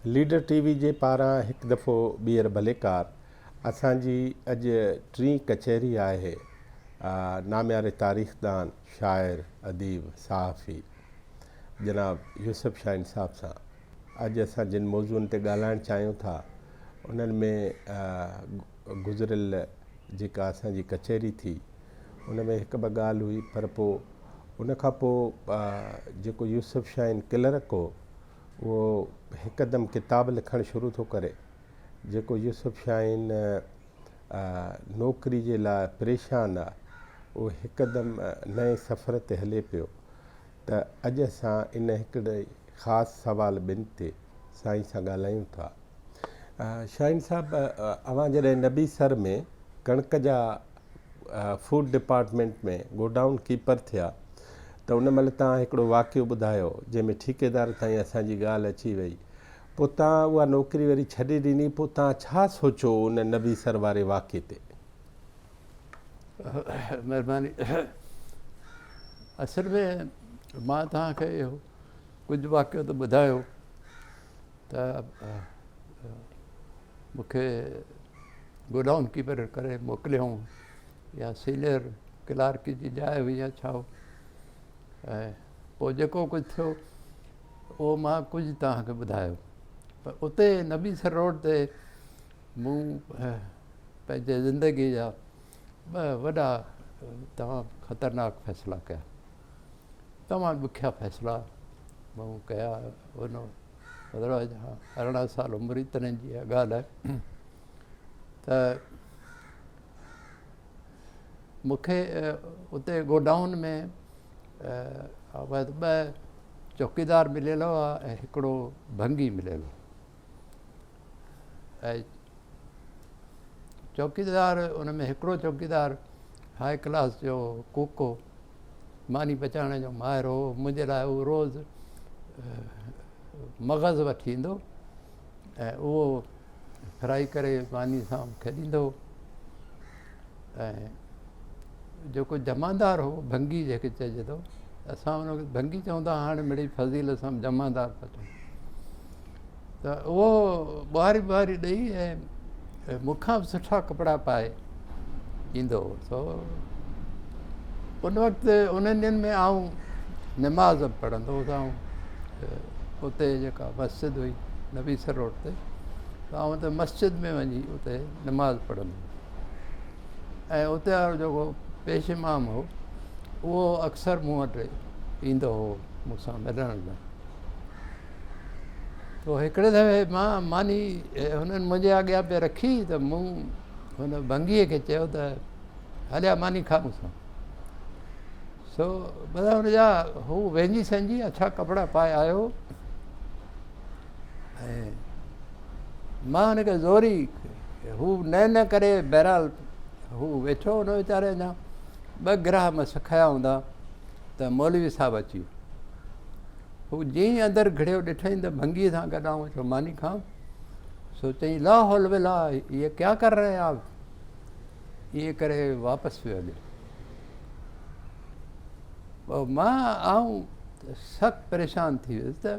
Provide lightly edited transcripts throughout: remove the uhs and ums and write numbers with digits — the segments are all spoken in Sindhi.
ليڊر ٽي وي جي پاران هڪ دفعو ٻيهر ڀليڪار. اسان جي اڄ ٽين ڪچهري آهي نامياري تاريخدان، شاعر، اديب، صحافي جناب يوسف شاهين صاحب سان. اڄ اسان جن موضوعن تي ڳالهائڻ چاهيون ٿا انهن ۾ گذريل جيڪا اسان جي ڪچهري ٿي ان ۾ هڪ ٻه ڳالهه هئي پر پوء ان کان پوء جيڪو يوسف شاهين ڪلرڪ هو اهو هڪدم ڪتاب لکڻ شروع ٿو ڪري جيڪو يوسف شاهين نوڪري جي لاء پريشان آ اهو هڪدم نئين سفر تي هلي پيو ته اڄ اسان ان هڪڙي خاص سوال ٻن تي سائين سان ڳالهايون ٿا. شاهين صاحب اوهان جڏهن نبي سر ۾ ڪڻڪ جا فوڊ ڊپارٽمينٽ ۾ گوڊائون ڪيپر ٿيا ته ان مهل توهان هڪڙو واقعو ٻڌايو جنهن ۾ ٺيڪيدار تائين اسان جي ڳالهه اچي وئي پوء توهان اها نوڪري وري ڇڏي ڏني پوء توهان ڇا سوچيو ان نبي سر واري واقعي تي؟ مهرباني اصل ۾ مان توهان کي اهو ڪجهه واقعو ته ٻڌايو ته مون کي گوڊائون ڪيپر ڪري موڪليائون يا سينئر ڪلارڪ جي جاء هئي يا ڇا هو ۽ پوء جيڪو ڪجهه ٿيو اهو مان ڪجهه توهان کي ٻڌايو پر اتي نبي سر روڊ تي مون پنهنجي زندگي جا ٻه وڏا تمام خطرناڪ فيصلا ڪيا تمام ڏکيا فيصلا مون ڪيا ان مطلب 18 سال عمر هئي تڏهن جي اها ڳالهه آهي ته مون کي اتي گوڊائون ۾ ٻه چوڪيدار مليل هئا ۽ هڪڙو ڀنگي مليل هو ۽ چوڪيدار ان ۾ هڪڙو چوڪيدار هاء ڪلاس جو ڪوڪ هو ماني پچائڻ جو ماهر هو منهنجي لاء هو روز مغز وٺي ايندو ۽ اهو فرائي ڪري ماني سان مون کي ڏيندو هو ۽ جيڪو جمعدار هو ڀنگي جنهن کي چئجي ٿو اسان ان کي ڀنگي چئون ٿا هاڻي مڙئي فضيل سان جمعدار ٿا چئون ته اهو ٻهاري ٻهاري ڏئي ۽ مون کان به سٺا ڪپڙا پائي ايندو هو سو ان وقت انهن ڏينهن ۾ آئون نماز به پڙهندو هوس آئون اتي جيڪا مسجد هئي نبي سر روڊ تي ته آئون اتي مسجد ۾ وڃي اتي نماز پڙهندو هوس ۽ اتي وارو جيڪو پيش امام هو اهو اڪثر مون وٽ ايندو هو مون سان ملڻ لاء تو هڪڙي دفعي مان ماني هنن منهنجي اڳيان پئي رکي ته مون هن ڀنگيء کي چيو ته هليا ماني کا مون سان سو مطلب هن جا هو وينجي سنجي اڇا ڪپڙا پائي آيو ۽ مان هن کي زوري هو نه نه ڪري بهرحال هو ويٺو هن ويچاري اڃا ٻه گراهه مس کنيا هوندا ته مولوي صاحب اچي ويو هو جيئن ئي اندر گهڙيو ڏٺائين ته ڀنگيء سان گڏ آئون ويٺو ماني کان سو چيائين لا حول ولا یہ کيا ڪر رهي آپ ائين ڪري واپس ويو هليو پوء مان آئون سخت پريشان ٿي ويس ته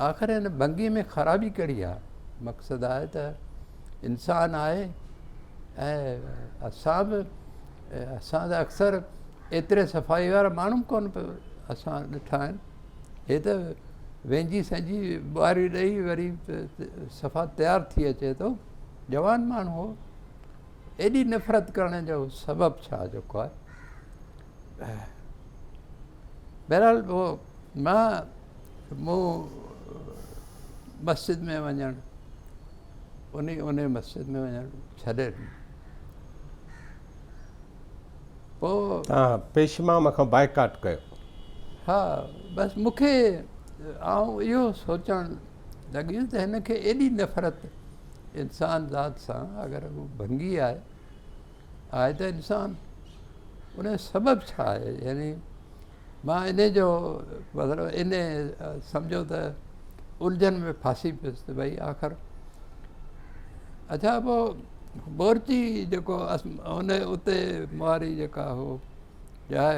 آخر هن ڀنگي ۾ خرابي ڪهڙي آهي مقصد آهي ته انسان آهي ۽ اسان به اسان ته اڪثر ايتري صفائي وارا ماڻهو به ڪونه اسان ڏٺا آهن هي ته وينجي سنجي ٻوهاري ڏئي وري صفا تيار ٿي اچي ٿو جوان ماڻهو هو ايڏي نفرت ڪرڻ جو سبب ڇا جيڪو آهي بهرحال پوء مان مون مسجد ۾ وڃڻ ان ان مسجد ۾ وڃڻ ڇڏي ڏنو پوء توهان پيشمام کان بائيڪاٽ ڪيو. ها بس مون کي آئون اهو سوچڻ لڳيس ته هن کي ايڏي نفرت انسان ذات سان اگر هو ڀنگي آهي آهي ته انسان ان جو سبب ڇا آهي يعني مان ان جو مطلب ان سمجهو ته الجهن ۾ ڦاسي پيس ته ڀئي آخر اڇا پوء بورچي جيڪو ان اتي ماري جيڪا هو جاء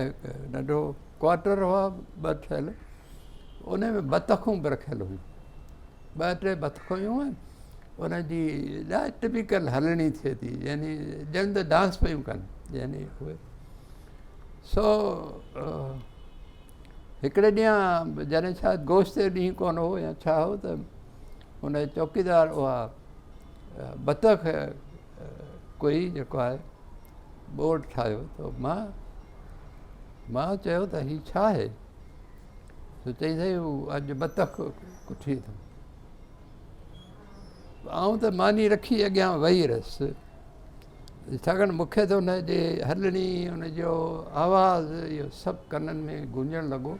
ننڍو ڪوارٽر هئا ٻه ٺهيل ان ۾ بطخون به رکيل هيون. ٻه ٽي بطخون آهن ان جي ٽپيڪل هلڻي ٿئي ٿي يعني ڄڻ ته ڊانس پيون ڪن يعني اهي سو هڪڙي ڏينهن جڏهن شايد گوشت جو ڏينهن ڪونه هو يا ڇا هو ته ان چوڪيدار اها بطخ ڪوئي جيڪو آهي ٻوڙ ٺاهيو ته مان مان چيو ته هي ڇا آهي سو چئي سائين هو اڄ بطخ ڪٺي اٿم آئون ته ماني رکي اڳيان ويهي رهيس ڇاڪاڻ مون کي ته ان جي هلڻي ان جو آواز اهو سڀ ڪنن ۾ گونجڻ لڳو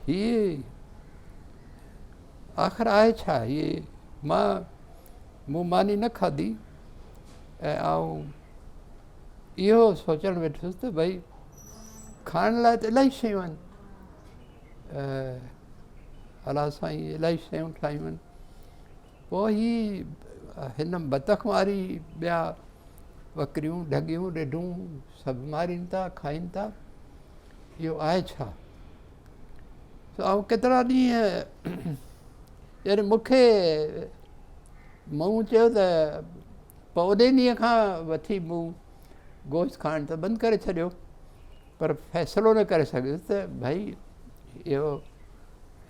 هي آخر آهي ڇا هي مان مون ماني نه کاڌي ۽ آئون اهو سوچڻ ويٺس ته ڀئي کائڻ لاء ته الاهي شيون آهن الله سائين الاهي شيون ٺاهيون آهن پوء هي هن بطخ واري ٻيا ٻڪريون ڍڳيون رڍون سڀ مارين ٿا کائين ٿا اهو آهي ڇا سو آئون ڪيترا ڏينهن يعني مون کي مون چيو ته پوء ان ڏينهن کان وٺي مون گوشت کائڻ ته بند ڪري ڇڏيو پر فيصلو نه ڪري سگهيس ته ڀئي اهو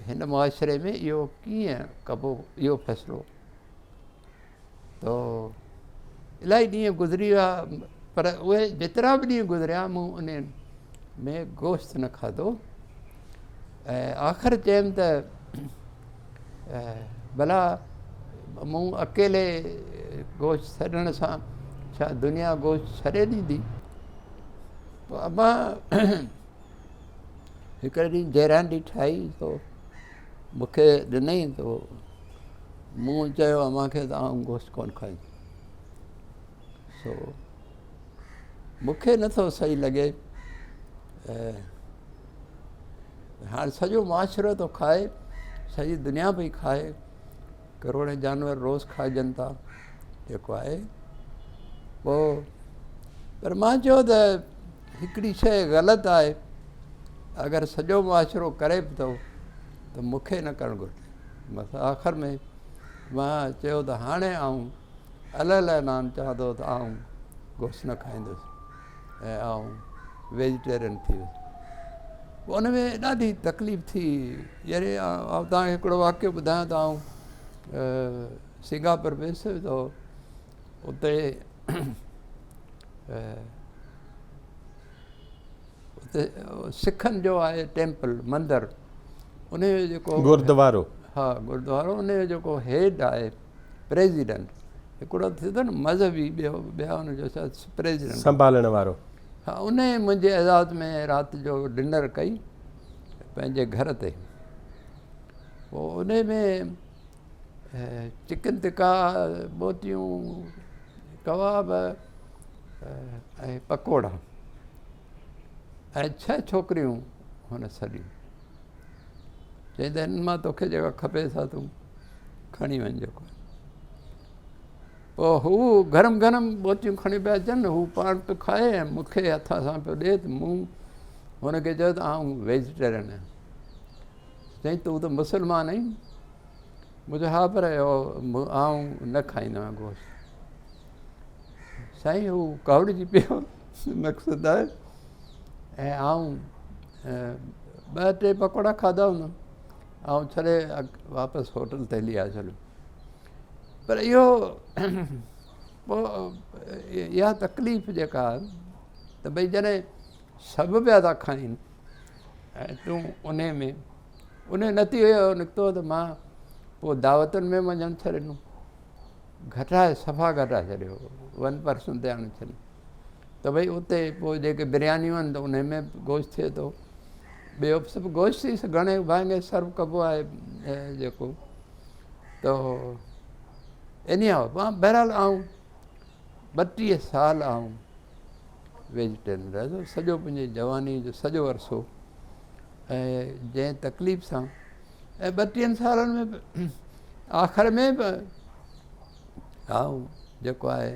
هن معاشري ۾ اهو ڪيئن ڪبو اهو فيصلو تو الاهي ڏينهن گذري ويا پر اهي جيترا به ڏينهن گذريا مون ان ۾ گوشت نه کاڌو ۽ آخر چيم ته ڀلا مون اڪيلي گوشت ڇڏڻ سان ڇا دنيا گوشت ڇڏي ڏيندي پوء ابا هڪڙي ڏينهن جيرانڊي ٺاهي تو مون کي ڏنائين تو مون چيو امان کي ته آئون گوشت ڪونه کائيندس سو مون کي نٿو صحيح لڳي هاڻ سڄو معاشرو ٿو کائي سڄي دنيا پئي کائي ڪروڙين جانور روز کائجن ٿا جيڪو آهي پوء پر مان چيو ته هڪڙي شيء غلط آهي اگر سڄو معاشرو ڪري به ٿو ته مون کي نه ڪرڻ گهرجي بس آخر ۾ مان چيو ته هاڻي آئون الاعلان چوان ٿو ته آئون گوشت نه کائيندس ۽ آئون ويجيٽيرين ٿي ويس پوء ان ۾ ڏاڍي تڪليف ٿي يعني آئون توهان کي هڪڙو واقعو ٻڌايان ته آئون سنگاپور ويس ته اتي اتي سکن جو آهي ٽيمپل مندر ان جو جيڪو گردوارو ها گردوارو ان جو جيڪو هيڊ آهي پريزيڊنٽ هڪڙو ٿئي ٿو نه مذهبي ٻيو ٻيا ان جو ڇا پريزيڊنٽ سنڀالڻ وارو ها ان منهنجي اعزاز ۾ رات جو ڊنر ڪئي پنهنجي گهر تي پوء ان ۾ چڪن تڪا بوتيون ڪباب ۽ پڪوڙا ۽ ڇهه ڇوڪريون هن سڏيون چيائين ته هنن مان توکي جيڪا کپي سا تون کڻي وڃ جيڪو پوء هو گرم گرم بوتيون کڻي پيا اچن هو پاڻ پيو کائي ۽ مون کي هٿ سان پيو ڏي ته مون هن کي چيو ته آئون ويجيٽيرين آهيان چيائين تون ته مسلمان آهين مون چيو ها پر آئون نه کائيندو آهيان گوشت سائين هو ڪاوڙجي پيو مقصد آهي ۽ آئون ٻه ٽي پڪوڙا کاڌا هوندم آئون ڇڏي واپس هوٽل تي هلي آيس هليو پر اهو پوء اها تڪليف جيڪا آهي ته ڀئي جڏهن سڀ پيا ٿا کائين ۽ تون ان ۾ ان نتيجو اهو نڪتو ته مان پوء دعوتن ۾ وڃڻ ڇڏي ڏنو گهٽائي صفا گهٽائي ڇڏيو ون پرسنٽ تي آڻي ڇڏيو ته ڀئي اتي پوء جيڪي بريانيون آهن ته ان ۾ گوشت ٿئي ٿو ٻيو به سڀ گوشت ئي گهڻي ڀاڱي سرو ڪبو آهي جيڪو ته ايني هاء بهرحال آئون 32 سال آئون ويجيٽيرين رهيس سڄو پنهنجي جواني جو سڄو عرصو ۽ جنهن تڪليف سان ۽ ٻٽيهن سالن ۾ آخر ۾ به آئون جيڪو آهي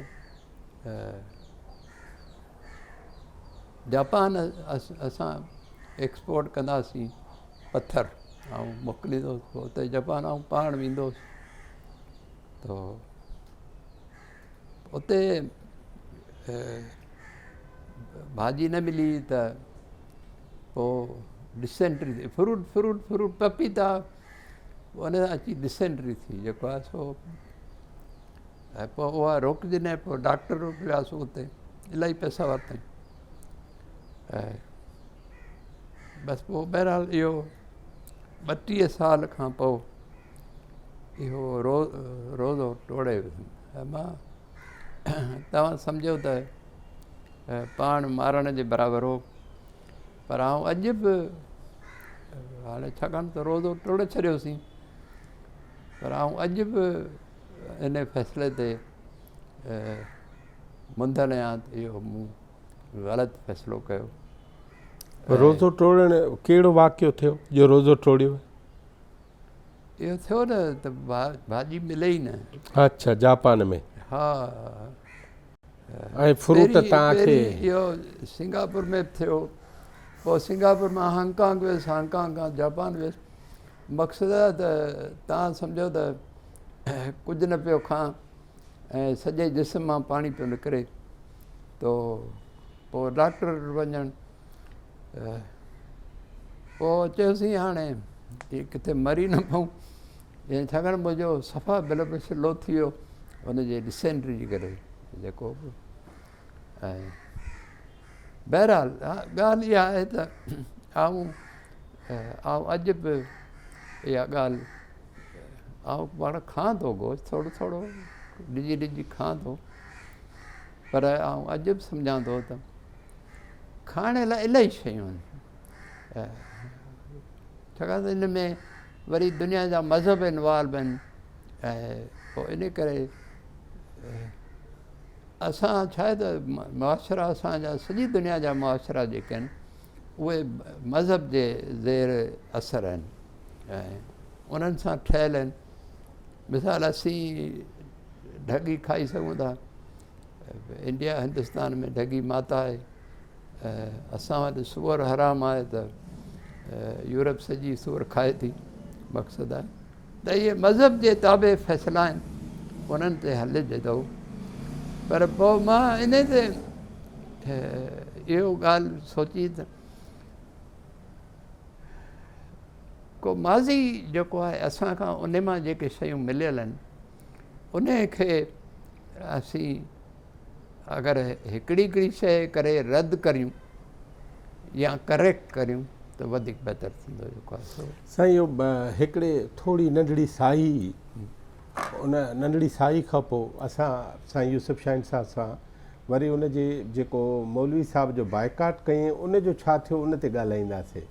جاپان اسان ايڪسپورٽ ڪنداسين پٿر. آئون موڪليندو هوس پوء اتي جپان آئون پاڻ ويندو هوس ته اتي ڀاڄي نه ملي ته پوء ڊسينٽري ٿي فروٽ فروٽ فروٽ پپيتا ان سان اچي ڊسينٽري ٿي جيڪو آهي سو ۽ پوء اها روڪجي نه پوء ڊاڪٽر وٽ وياسون اتي الاهي پئسا ورتائين ۽ بس پوء بهرحال اهو 32 سال کان پوء اهو روزو ٽوڙي ويس ۽ مان توهان سمجهو ته پاڻ مارڻ جي برابر هو پر آئون اڄ به هاڻي ڇاڪاڻ ته روزو ٽوڙي ڇڏيوسين پر آئون اڄ به ان فيصلي تي منڌل آهيان ته اهو مون غلط فيصلو ڪيو. روزو ٽوڙڻ ڪهڙو واقعو ٿيو جو روزو ٽوڙيو؟ اهو ٿيو نه ته ڀاڄي ملي ئي نه. اڇا جاپان ۾. ها. ۽ فروٽ توهان کي. اهو سنگاپور ۾ به ٿيو پوء سنگاپور مان هانگ ڪانگ ويس هانگ ڪانگ کان جاپان ويس مقصد آهي ته توهان سمجهو ته ڪجهه نه پيو کان ۽ سڄي جسم مان پاڻي پيو نڪري تو پوء ڊاڪٽر وٽ وڃڻ پوء چيوسين هاڻي هي ڪٿي مري نه پئون يعني ڇاڪاڻ منهنجو صفا بلڊ پريشر لو ٿي ويو ان جي ڊسينٽري جي ڪري جيڪو به ۽ بهرحال ڳالهه اها آهي ته آئون آئون اڄ به اها ڳالهه آئون پاڻ کان ٿو گوشت ٿورو ٿورو ڊڄي ڊڄي کان ٿو پر آئون اڄ به سمجهان ٿو ته کائڻ لاء الاهي شيون آهن ڇاڪاڻ ته ان ۾ وري دنيا جا مذهب انوالو آهن ۽ پوء ان ڪري اسان ڇا آهي ته معاشرا اسان جا سڄي دنيا جا معاشرا جيڪي آهن اهي مذهب جي زير اثر آهن ۽ انهن سان ٺهيل آهن مثال اسين ڍڳي کائي سگهون ٿا انڊيا هندستان ۾ ڍڳي ماتا آهي اسان وٽ سوئر حرام آهي ته يورپ سڄي سوئر کائي ٿي مقصد آهي ته اهي مذهب جي تابع فيصلا آهن انهن تي هلجي ٿو پر پوء مان ان تي اهو ڳالهه سوچي ته ڪو ماضي جيڪو آهي اسان کان ان مان جيڪي شيون مليل آهن ان کي اسين اگر هڪڙي هڪڙي شيء ڪري رد ڪريون يا ڪريڪٽ ڪريون ته وڌيڪ بهتر ٿيندو جيڪو آهي سو. سائين اهو هڪڙي ٿوري ننڍڙي ساهي ان ننڍڙي ساهي کان پوء اسان سائين يوسف شاهين صاحب سان وري ان جي جيڪو مولوي صاحب جو بائيڪاٽ ڪيائين ان جو ڇا ٿيو ان تي ڳالهائينداسين.